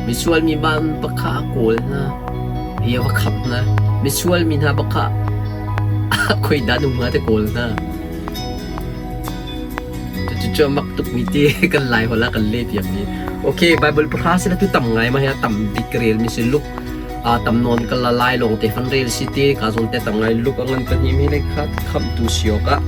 Misual mi ban pakha a kawl hna i a va khamh hna. Misual mi hna pakha khoi dah nung hnga te kawl hna. Cucu a mak tukmi ti kan Lai holh ah kan leh piakmi. Okay, Bible pahra sila tu tam ngai ma hi tam bik rel mi si Luke tam nawn ka la lai lawng te fan rel si ti ka zawn te tam ngai Luke a ngan pahnih mi le khat khamtu si awkah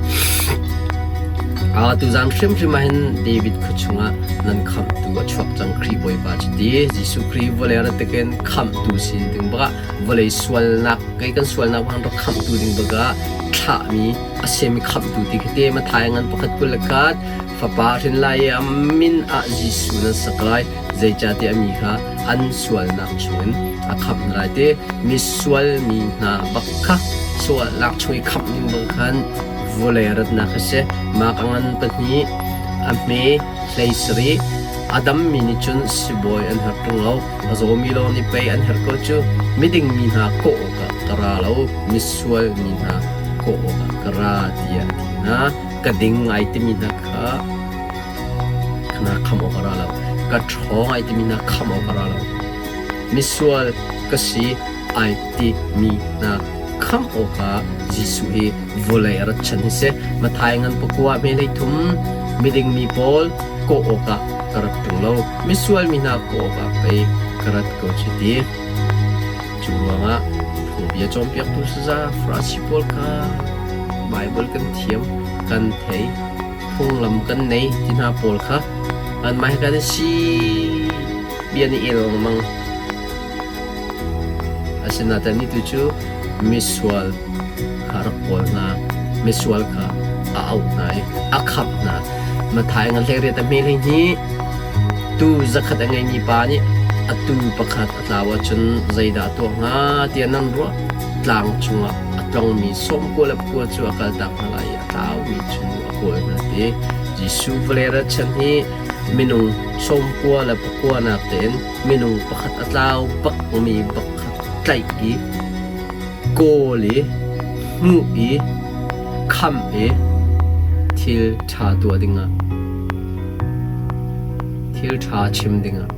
tuzan hrimhrim ah hin David khua chungah nan khamhtu a chuak cang Khrih Bawipa cu ti Jesuh Khrih vawlei rat takin khamhtu si ding bakah vawlei sualnak kei kan sualnak bang rak khamhtu ding bakah thlahmi a semi khamhtu ti khi te Mathai ngan pakhat 21 fapa hrin lai i a min ah Jesuh nan sak lai zeicahtiah mi kha an sualnak chungin a khamh hna lai ti misual mi hna bak kha sualnak chung i khamh ding bang khan vawlei ratnak a si. Mah ka ngan pahnih a hme hlei sarih a dammi nih cun sibawi an herh ṭung lo a zawmi lawng nih pei an herh ko cu miding mi hna kawh awkah ka ra lo misual mi hna kawh awkah ka ra tiah a ti hna. Ka ding ngai timi hna kha na khamh awk a ra lo. Ka ṭhawng ai timi hna khamh awk a ra lo. Misual ka si ai ti mi hna khamh awkah Jesuh hi vawlei a rat chan hi si. Mathai ngan pakua hme thum miding mi pawl kawh awkah ka rat ṭung lo. Misual mi hna kawh awkah pei ka rat ko cu ti. Cu ruangah phungbia cawnpiaktu saza Farasi pawl kha Baibal kan thiam, kan thei, phunglam kan nei ti hna pawl kha anmah he kan si bia nih el lengmang. Asinain ni tu cu misual kha rak kawl hna, misual kha a auh hna i a khamh hna. Mathai ngan hlei riat a hme hlei hnih tuu zakhat a ngeimi pa nih a tuu pakhat a tlau ahcun zeidah a tuah hnga tiah nan ruah? Tlang cungah a tlongmi sawmkua le pakua cu a kaltak hna lai i a tlaumi cu a kawl hna ti. Jesuh vawlei rat chan hi minung sawmkua le pakua nak tein minung pakhat a tlau bakmi pakhat tlaih i kawl i hmuh i khamh i thil ṭha tuah dingah thil ṭha chim dingah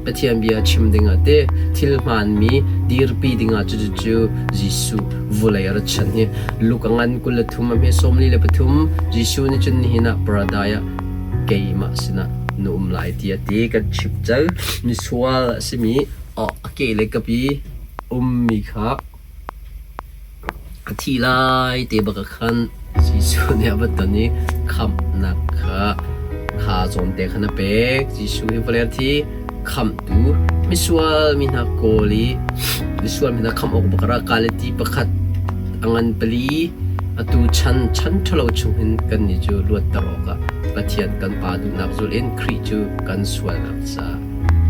Pathian bia chim dingah te thil hmaanmi dirpi dingah cucu Jesuh vulei a rat chan hi Luka ngan 23 a hme 43 Jesuh nih cun nihin ah paradise ah keimah sinah na um lai tiah ti kan chimh cang misual a simi a ke le kapi ummi kha A thi lai te bak ah khan Jesuh nih a va ton i khamhnak kha kha zawnte khan a pek. Jesuh hi vawlei a thi khamhtu misual mi hna kawl i misual mi hna khamh awk bak a ra kaleti pakhat a ngan pali atu chan chan ṭhalo chung hin kannih cu luatter awkah Pathian kan Pa duhnak zulh in Khrih cu kan sualnak caah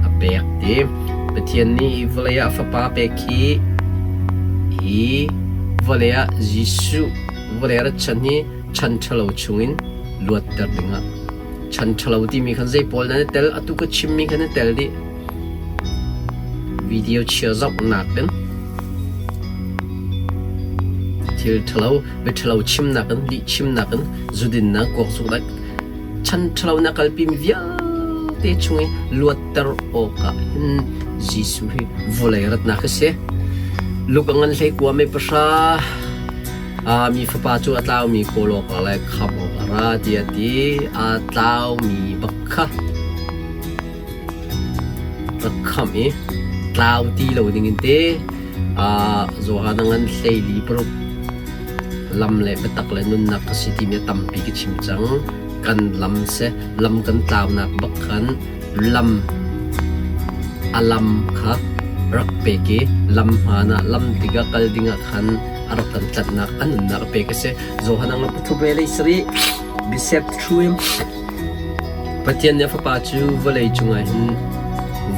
a pek ti. Pathian nih hi vawlei ah Fapa pek hi hi vawlei ah Jesuh vawlei a rat chan hi chan ṭhalo chungin luatter dingah chan ṭhalo timi khan zei pawl nan i tel atu ka chimmi khan i tel dih video chia zohnak in thil ṭhalo bia ṭhalo chimnak in lih chimnak in zudinnak kuakzuknak Chan ṭhalo na kalpimi vialte chung i luatter awkah hin Jesuh hi vawlei ratnak a si. Luke a ngan hlei kua mei pahra mi fapa cu a tlaumi kawl awkah le khamh awk a ra tiah a ti. Aa tlaumi bak kha rak khamh i tlau ti lo dingin te Johan a ngan hlei li paruk Lam le biatak le nunnak ka si timi a tampi ka chim cang. Kan lam seh, lam kan tlaunak bak khan lam a lam kha rak pek i lam hmaan ah lam tikah kal dingah khan a rak kan tlanhnak a nunnak a pek a si. Johan ang pathum ve lei sarih biasep through Pathian nih a fapa cu vawlei cungah hin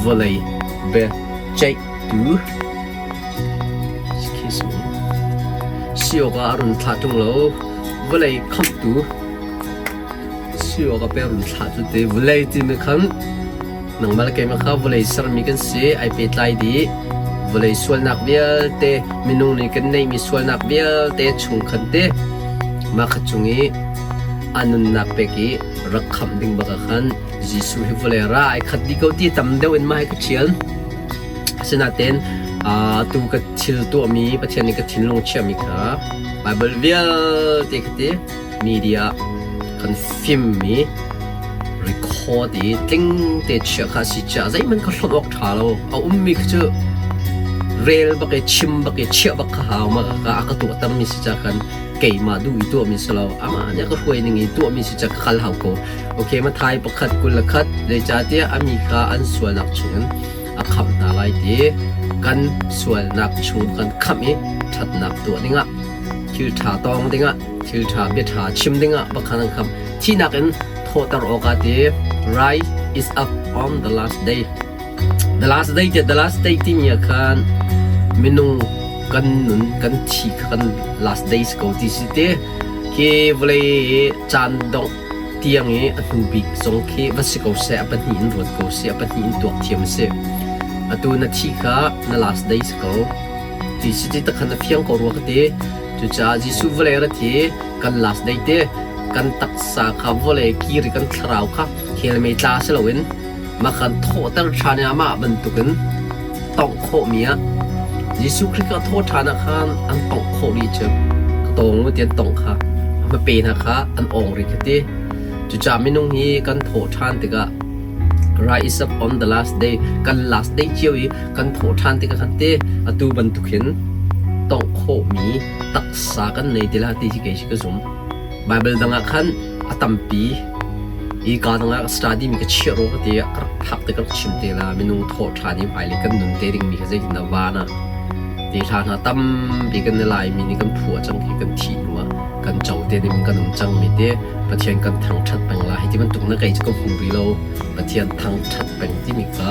vawlei bia ceihtu Si awkah a run thlah ṭung lo. Vawlei khamhtu si awkah pei a run thlah cu ti. Vawlei timi khan nangmah le keimah kha vawlei sermi kan si, ai pehtlai dih. Vawlei sualnak vialte, minung nih kan neihmi sualnak vialte chung khan te mah kha cung i a nunnak pek i rak khamh ding bak ah khan Jesuh hi vawlei ra ai khat dih ko ti tam deuh in mah hi ka ṭhial. Asinain tu ka thil tuahmi Pathian nih ka thinlung chiahmi kha Baibal vialte kha ti media kan fimmi record i tling te chiah kha si chiah zeihmanh ka hlonh awk ṭha lo. A ummi kha cu rel bak i chim bak i chiah bak kha hau ma ka a ka tuahtermi si ca khan keimah duh i tuahmi si lo. Amah nih a ka hruai ning i tuahmi si ca ka kal hau ko. Okay, Mathai 1:21 zeicahtiah a mi kha an sualnak chungin a khamh hna lai ti kan sualnak chung kan khamh i ṭhatnak tuah dingah thil ṭha tawng dingah thil ṭha bia ṭha chim dingah bakhan an khamh thihnak in thawhter awkah ti rise is up on the last day the last day ti the last day timi ah khan minung kan nun kan thi kha kan last days ko ti si te khi vawlei caan dongh tiang i a hnu bik zong khi va si ko seh, a pahnih in ruat ko seh, a pahnih in tuak thiam a si. Atu na thi kha na last day si ko. Ti si ti takhan na fiang ko rua ka ti. Cucaah Jesuh vawlei rat hi kan last day te kan taksa kha vawlei kir i kan thlarau kha hell mei tla si loin mah kan thawhter ṭhan i amah bantukin tongh khawhmi ah Jesuh Khrih kha thawh ṭhan ah khan an tongh khawh rih cu ka tawng u ti an tongh kha a hmape hna kha an awng rih kha ti. Cucaah minung hi kan thawh ṭhan tikah rise up on the last day kan last day cio i kan thawh ṭhan tikah khan te atu bantuk hin tongh khawhmi taksa kan nei ti la ti hi kei hi ka zum. Bible dang ah khan a tampi i ka dang ah study mi ka chiah ro ka ti ah ka rak phak te ka rak chim te la minung thawh ṭhan i hmailei kan nun te ding mi kha zeitin dah van ah ti hla hna tampi kan i lai mi nih kan phuah cang khi kan thih hnu ah kan co te ding kan um cang mi te Pathian kan thangṭhat peng la hi ti bantuk na kei cu ka hmu rih lo Pathian thangṭhat peng timi kha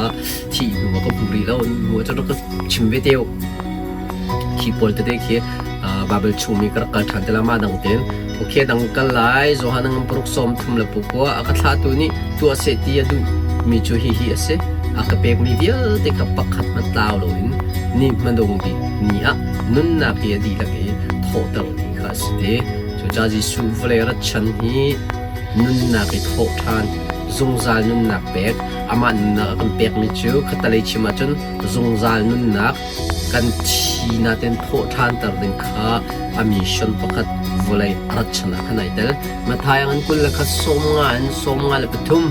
thih hnu ah ka hmu rih lo hnu ah cun ka chim ve te khi pawl tete khi Bible chungmi ka rak kal ṭhan te la mah dang tein okay dang kal lai Johan ngan paruk sawm thum le pukua a ka thlahtu nih tuah seh ti a duh mi cu hihi a si a ka pekmi vialte kha pakhat hmanh tlau loin ni hmanung bik ni ah nunnak hi a dihlak i thawhter ding kha a si te cucaah Jesuh vawlei rat chan hi nunnak i thawh ṭhan zungzal nunnak pek amah nunnak a kan pekmi cu khattalei chim ahcun zungzal nunnak Kan thi natin thawh ṭhanter ding kha a mission pakhat vawlei a rat chan ah khan ai tel. Matthai an 21 50 in 53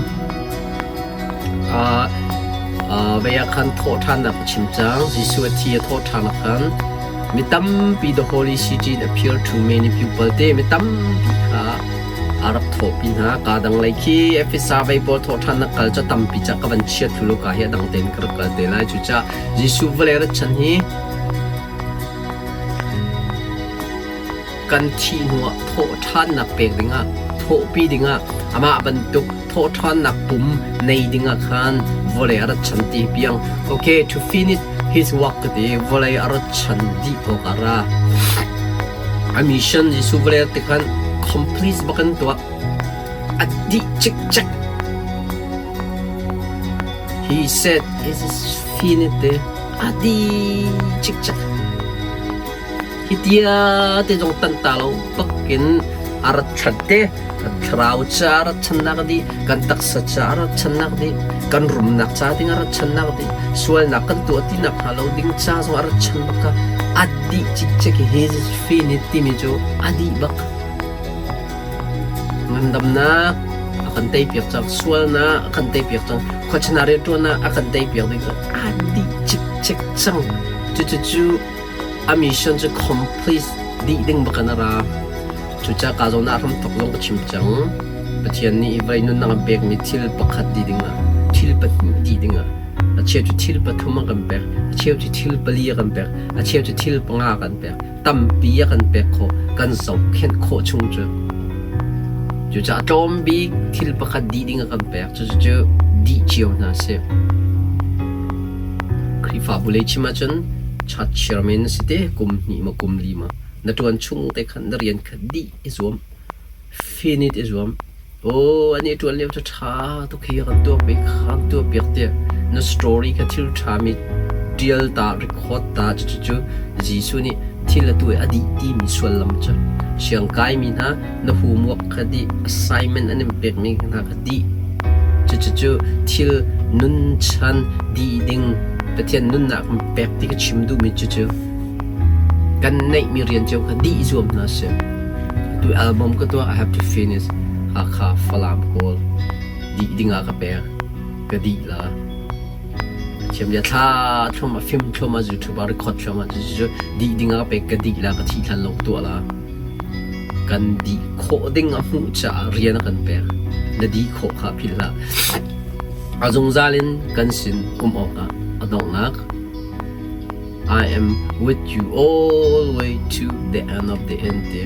vei ah khan thawh ṭhannak a chim cang. Jesuh a thi a thawh ṭhan ah khan mi tampi the holy city in appear to many people te mi tampi kha a rak thawhpi hna. Kaa dang lei khi Efesa vei pawl thawh ṭhannak kal cu tampi ca ka van chiat thlu lo ka hi a dang tein ka rak kal te lai. Cucaah Jesuh vawlei rat chan hi kan thih hnuah thawhṭhannak pek dingah, thawhpi dingah, amah bantuk thawhṭhannak pum nei dingah khan vawlei a rat chan ti piang. Okay, to finish his work ka ti, vawlei a rat chan dih awk a ra. A mission Jesuh vawlei rat ti khan complete bak in tuah. A dih cikcek. He said, it is finite a di cikcek. Hi tia te zong tan ta lo bakin a rat chan te kan thlarau ca a rat channak di kan taksa ca a rat channak di kan rumnak ca ding a rat channak di sualnak kan tuah ti nak hnga lo ding ca zong a rat chan bak ka a dih cikcek hi finite timi cu a dih bak. Ngandamnak a kan teipiak cang, sualnak a kan teipiak cang, khuachana rianṭuannak a kan teipiak ding cu aa dih cikcek cang. Cucu a mission cu complete dih ding bak in a ra. Cucaah ka zawn ah hramthawk zong ka chim cang. Pathian nih vawlei nunnak an pekmi thil pakhat dih dingah, thil pahnih dih dingah, a cheu cu thil pathum a kan pek, a cheu cu thil pali a kan pek, a cheu cu thil panga a kan pek. Tampi a kan pek khawh, kan zohkhenh khawh chung cu. Cucaah tlawm bik thil pakhat dih ding a kan pek. Cucu dih cio hna sih. Khrihfabu lei chim ahcun church chairman na si te kum hnih maw kum li maw na ṭuan chung te khan na rian kha dih i zuam. Finit i zuam. Aw, an i ṭuan lio cu ṭha tuk hi kan tuah piak kan tuah piak tiah na story kha thil ṭhami ṭial ta, record ta cucu Jesuh nih thil a tuah i a dih timi sullam cu siangkaimi hna na homework kha dih, assignment an in pekmi hna kha dih. Cucu thil nunchan dih ding. Pathian nunnak kan pek ti ka chim duhmi cucu kan neihmi rian cio kha dih zuam hna sih. Tu album ka tuah I have to finish Hakha Falam Kawl dih dingah ka pek ka dih la. Thiam bia thla thlum a film thlum a YouTube ah record thlum a cucu dih dingah ka pek ka dih la ka thih hlan lo tuah la. Kan dih khawh ding a hmuh caah rian a kan pek. Na dih khawh kha philh hlah. A zungzal in kan sin um awkah a donghnak I am with you all way to the end of the end ti.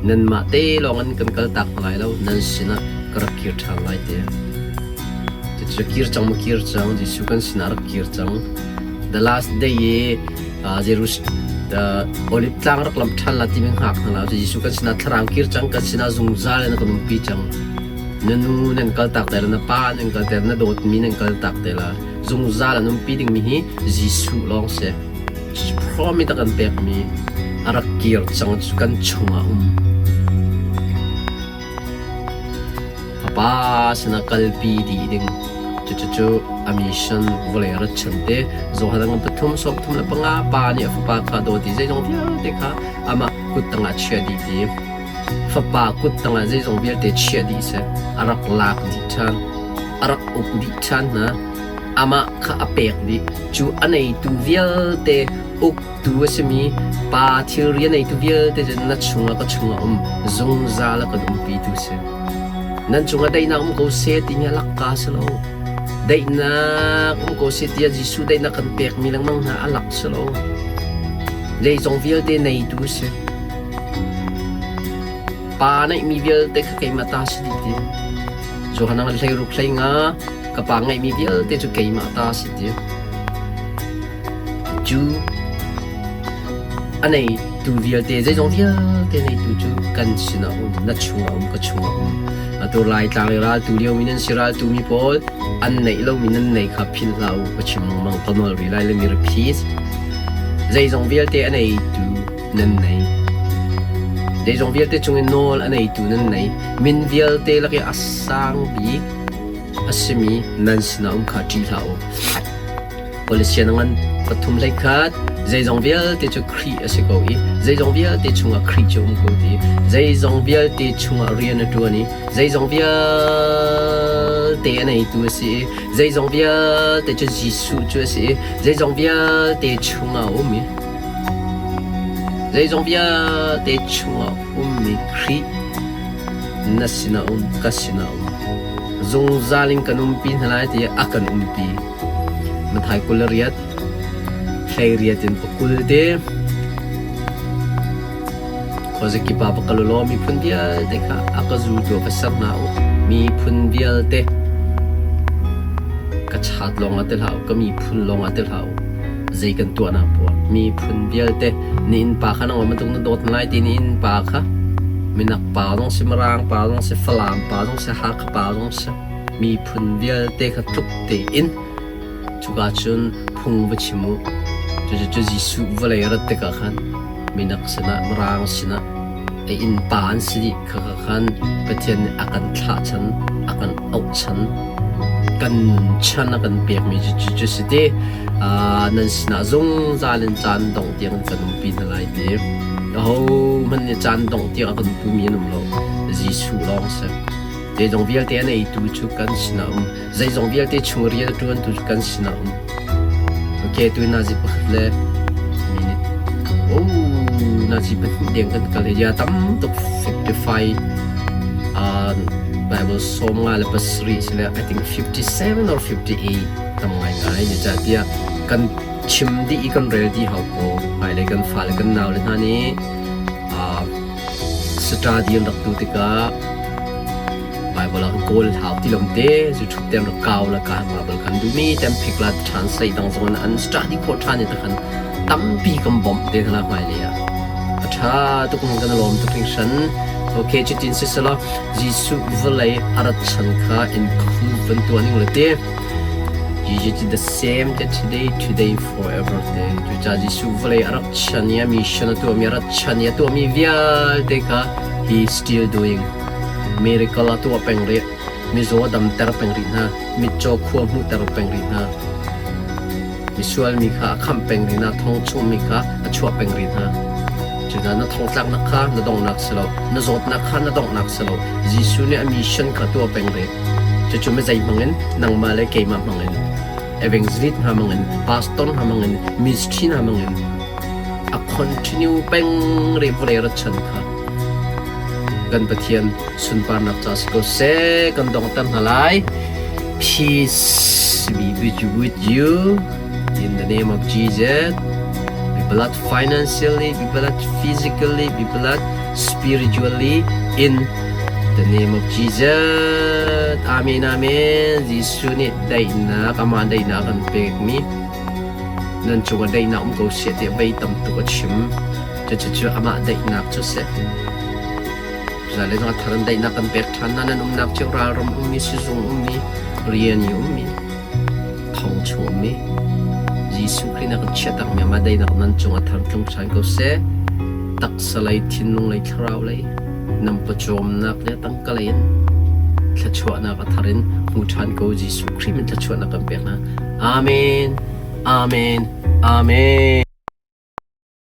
Nanmah te lawngin kan kaltak hna lai lo, nan sinah ka rak kir ṭhan lai ti. Cucu kir cang maw kir cang, Jesuh kan sinah rak kir cang. The last day i Jerus Olive tlang rak lamh ṭhan la timi hngak hna la. Jesuh kan sinah thlarau kir cang, kan sinah zungzal in a kan umpi cang. Na nu nan kaltak te la, na pa nan kal te la, na dawtmi nan kaltak te la. Zungzal an umpi dingmi hi Jesuh lawng si. Promise a kan pekmi a rak kir cang cu kan chungah um. A pa sinah kalpi dih ding. Cucu a mission vawlei a rat chan te. Johan ngan pathum 35 pa nih a fapa kha dawt i zeizong vialte kha amah kut tangah chia dih ti. Fapa kut tangah zeizong vialte chiah dih seh, a rak lak dih ṭhan, a rak uk dih ṭhan hna. Amah kha a pek dih. Cu a neitu vialte uktu a simi Pa thilri a neitu vialte cu na chungah ka chungah um zungzal a kan umpitu si. Nan cungah daihnak um ko seh timi a lakka si lo. Daihnak um ko seh tiah Jesuh daihnak kan pekmi lengmang hna a lak si lo. Zeizong vialte neitu si. Pa neihmi vialte kha keimah ta si dih ti. Johan ah 16 hlei nga ka pa ngeihmi vialte cu keimah ta si ti. Cu a neitu vialte zeizong vialte neitu cu kan sinah um na chungah um ka chungah um. Atu Laitlang i raltu liomi nan si raltu mi pawl an neih lomi nan nei kha philh hlah u ka chim lengmang ka nawl rih lai let me repeat. Zeizong vialte a neitu nan nei. Zeizong vialte cungin nawl a neitu nan nei. Min vialte lak i a sang bik a simi nan sinah um kha ṭih hlah u. Polisian ngan pathum hlei khat zeizong vialte cu Khrih a si ko i zeizong vialte chungah Khrih cu um ko ti zeizong vialte chungah rian a ṭuan i zeizong vialte a neitu a si i zeizong vialte cu Jesuh cu a si i zeizong vialte chungah a um i Zeizong vialte chungah ummi Khrih na sinah um, ka sinah um. Zungzal in kan umpi hna lai tiah a kan umpi. Mathai 28, 18 in pakul te. Khuazakip ah va kal u law miphun vialte kha a ka zultu ah va ser hna u. Miphun vialte ka chat lawngah ti hlah u, ka miphun lawngah ti hlah u. Zei kan tuahnak poah miphun vialte na innpa kha nangmah bantuk na dawt hna lai ti na innpa kha minak pa zong si, Mirang pa zong si, Falam pa zong si, Hakha pa zong si, miphun vialte kha tluk tein Cuka cun phung va chim u. Cucu Jesuh vawlei a rat tikah khan minak sinah, Mirang sinah a innpa an si dih khakha khan Pathian nih a kan thlah chan, a kan auh chan, kan nun chan a kan pekmi cu cucu si ti. Nan sinah zungzal in caan dongh tiang in kan umpi hna lai ti. Ahohmanh nih caan dongh tiang a kan pumi an um lo. Jesuh lawng si. Zeizong vialte an eitu cu kan sinah um. Zeizong vialte chung rian a ṭuantu cu kan sinah um. Okay, tu nazi pakhat le minute. Oh, nazi pahnih deng kan kal ya tam tuk 55 Bible 57 sile I think 57 or 58 tam ngai ngai ni cha tiah kan chim dih i kan rel dih hau ko hmailei kan fale kan nau le hna nih study an rak tu tikah Bible ah kawl hau ti lom te zu thup tem rak kau la ka Bible kan duhmi tem phik la translate dang zong an study khawh ṭhan i takhan tampi kan bawmh te hna hmailei ah a ṭha tuk kan lawm tuk hringhran okay cutin siselaw Jesuh vawlei a rat chan kha include van tuah ning le te Jesus is the same today today forever te cucaah Jesuh vawlei a rak chan i a mission a tuahmi a rat chan i a tuahmi vialte kha he still doing Miracle a tuah peng rih. Mizaw a damter peng rih hna. Mitcaw khua hmuhter peng rih hna. Misual mi kha a khamh peng rih hna, thong chungmi kha a chuah peng rih hna. Cucaah na thongtlaknak kha na donghnak si lo, na zawtnak kha na donghnak si lo. Jesuh nih a mission kha tuah peng rih. Cucu mizei hmangin nangmah le keimah hmangin evangelist hna hmangin pastor hna hmangin ministry hna hmangin a continue peng rih vawlei rat chan kha kan Pathian sunparnak ca si ko seh kan donghter hna lai. Peace be with you in the name of Jesus. Be blessed financially, be blessed physically, be blessed spiritually in the name of Jesus. Amen, amen. Jesuh nih daihnak, amah daihnak kan pekmi nan cungah daihnak um ko seh tiah vei tam tuk a chim. Cucu amah daihnak cu si. Zale zong a thar in daihnak kan pek ṭhan hna. Nan umnak cio ralram ummi, sizung ummi, rian i ummi, thong chung ummi, Jesuh Khrih na kan chiahtakmi amah daihnak nan cung a thar tlung ṭhan ko seh. Taksa lei, thinlung lei, thlarau lei, nan pawcawmnak le tangka lei in thluachuahnak a thar in hmu ṭhan ko. Jesuh Khrih min thluachuahnak kan pek hna. Amen. Amen. Amen.